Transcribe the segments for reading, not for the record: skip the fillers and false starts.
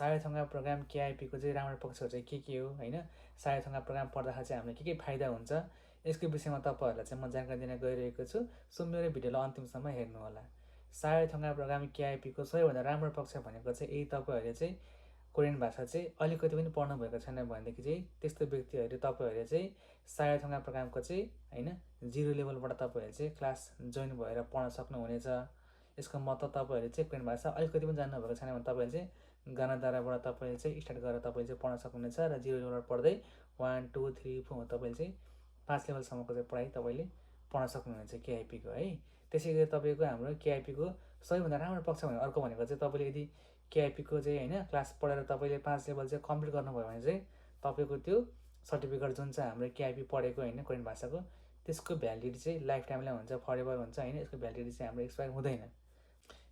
सहायतासँग programme केआइपीको चाहिँ राम्रो पक्षहरू चाहिँ के हो होइन, सहायतासँग प्रोग्राम पढ्दाखेरि चाहिँ हामीलाई के फाइदा हुन्छ, यसको विषयमा तपाईँहरूलाई चाहिँ म जानकारी दिन गइरहेको छु। सो मेरो भिडियोलाई अन्तिमसम्म हेर्नुहोला। सहायतासँग प्रोग्राम केआइपीको सबैभन्दा राम्रो पक्ष भनेको चाहिँ यही, तपाईँहरूले चाहिँ कोरियन भाषा चाहिँ अलिकति पनि पढ्नु भएको छैन भनेदेखि चाहिँ त्यस्तो व्यक्तिहरूले तपाईँहरूले चाहिँ सहायतासँग प्रोग्रामको चाहिँ होइन 0 लेभलबाट तपाईँहरूले चाहिँ क्लास जोइन भएर पढ्न सक्नुहुनेछ। यसको मतलब तपाईँहरूले चाहिँ कोरियन भाषा अलिकति पनि जान्नुभएको छैन भने तपाईँले चाहिँ गानादाराबाट तपाईँले चाहिँ स्टार्ट गरेर तपाईँले चाहिँ पढ्न सक्नुहुनेछ र 0 लेभलबाट पढ्दै 1 2 3 4 तपाईँले चाहिँ 5 लेभलसम्मको चाहिँ पढाइ तपाईँले पढ्न सक्नुहुनेछ केआइपीको है। त्यसै गरी तपाईँको हाम्रो केआइपीको सबैभन्दा राम्रो पक्ष भने अर्को भनेको चाहिँ तपाईँले यदि केआइपीको चाहिँ होइन क्लास पढेर तपाईँले 5 लेभल चाहिँ कम्प्लिट गर्नुभयो भने चाहिँ तपाईँको त्यो सर्टिफिकेट जुन चाहिँ हाम्रो केआइपी पढेको होइन कोरियन भाषाको, त्यसको भ्यालिडिटी चाहिँ लाइफ टाइमलाई हुन्छ, फरेभर हुन्छ होइन। यसको भ्यालिडिटी चाहिँ हाम्रो एक्सपायर हुँदैन।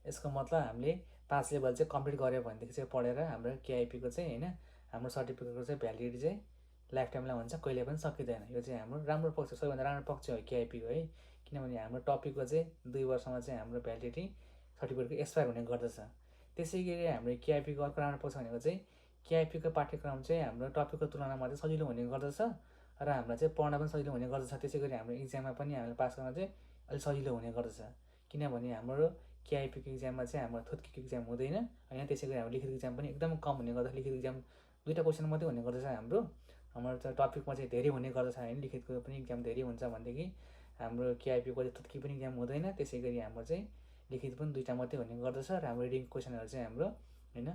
यसको मतलब हामीले 5 लेभल चाहिँ कम्प्लिट गऱ्यो भनेदेखि चाहिँ पढेर हाम्रो केआइपीको चाहिँ होइन हाम्रो सर्टिफिकेटको चाहिँ भ्यालिडिटी चाहिँ लाइफ टाइमलाई हुन्छ, कहिले पनि सकिँदैन। यो चाहिँ हाम्रो राम्रो पक्ष, सबैभन्दा राम्रो पक्ष हो केआइपीको है। किनभने हाम्रो टपिकको चाहिँ 2 वर्षमा चाहिँ हाम्रो भ्यालिडिटी सर्टिफिकेटको एक्सपायर हुने गर्दछ। त्यसै गरी हाम्रो केआइपीको अर्को राम्रो पक्ष भनेको चाहिँ केआइपीको पाठ्यक्रम चाहिँ हाम्रो टपिकको तुलनामा चाहिँ सजिलो हुने गर्दछ र हामीलाई चाहिँ पढ्न पनि सजिलो हुने गर्दछ। त्यसै गरी हाम्रो इक्जाममा पनि हामीले पास गर्न चाहिँ अलिक सजिलो हुने गर्दछ। किनभने हाम्रो केआइपीको इक्जाममा चाहिँ हाम्रो थुत्कीको इक्जाम हुँदैन होइन। त्यसै गरी हाम्रो लिखित इक्जाम पनि एकदम कम हुने गर्दछ। लिखित इक्जाम 2टा क्वेसन मात्रै हुने गर्दछ हाम्रो चाहिँ टपिकमा चाहिँ धेरै हुने गर्दछ होइन। लिखितको पनि इक्जाम धेरै हुन्छ भनेदेखि हाम्रो केआइपीको चाहिँ थुत्की पनि इक्जाम हुँदैन। त्यसै गरी हाम्रो चाहिँ लिखित पनि 2टा मात्रै हुने गर्दछ र हाम्रो रिडिङ क्वेसनहरू चाहिँ हाम्रो होइन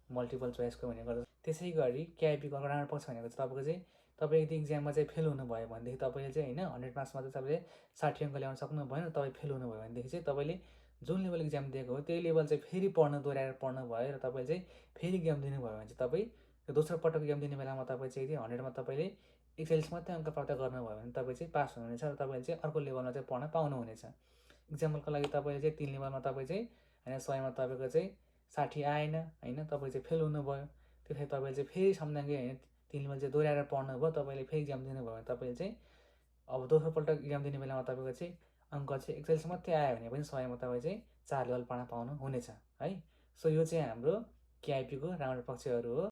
मल्टिपल चोइसको हुने गर्दछ। त्यसै गरी केआइपीको राम्रो पक्ष भनेको चाहिँ तपाईँको चाहिँ तपाईँ यदि इक्जाममा चाहिँ फेल हुनुभयो भनेदेखि तपाईँले चाहिँ होइन 100 मार्क्समा चाहिँ तपाईँले 60 अङ्क ल्याउन सक्नु भएन, तपाईँ फेल हुनुभयो भनेदेखि चाहिँ तपाईँले जुन लेभल इक्जाम दिएको हो त्यही लेभल चाहिँ फेरि दोहोऱ्याएर पढ्नु भयो र तपाईँले चाहिँ फेरि इक्जाम दिनुभयो भने चाहिँ तपाईँ दोस्रो पटक इक्जाम दिने बेलामा तपाईँ चाहिँ यदि 100मा तपाईँले 41 मात्रै अङ्क प्राप्त गर्नुभयो भने तपाईँ चाहिँ पास हुनुहुनेछ र तपाईँले चाहिँ अर्को लेभलमा चाहिँ पढ्न पाउनुहुनेछ। इक्जाम्पलको लागि तपाईँले चाहिँ 3 लेभलमा तपाईँ चाहिँ होइन 100मा तपाईँको चाहिँ 60 आएन होइन, तपाईँ चाहिँ फेल हुनुभयो। त्यसरी तपाईँले चाहिँ फेरि सम्झाङ्गे होइन 3 लेभल चाहिँ दोहोऱ्याएर पढ्नुभयो, तपाईँले फेरि इक्जाम दिनुभयो भने तपाईँले चाहिँ अब दोस्रोपल्ट इक्जाम दिने बेलामा तपाईँको चाहिँ अङ्क चाहिँ 41 मात्रै आयो भने पनि 100मा तपाईँ चाहिँ 4 लेभल पढ्न पाउनुहुनेछ है। सो यो चाहिँ हाम्रो केआइपीको राम्रो पक्षहरू हो।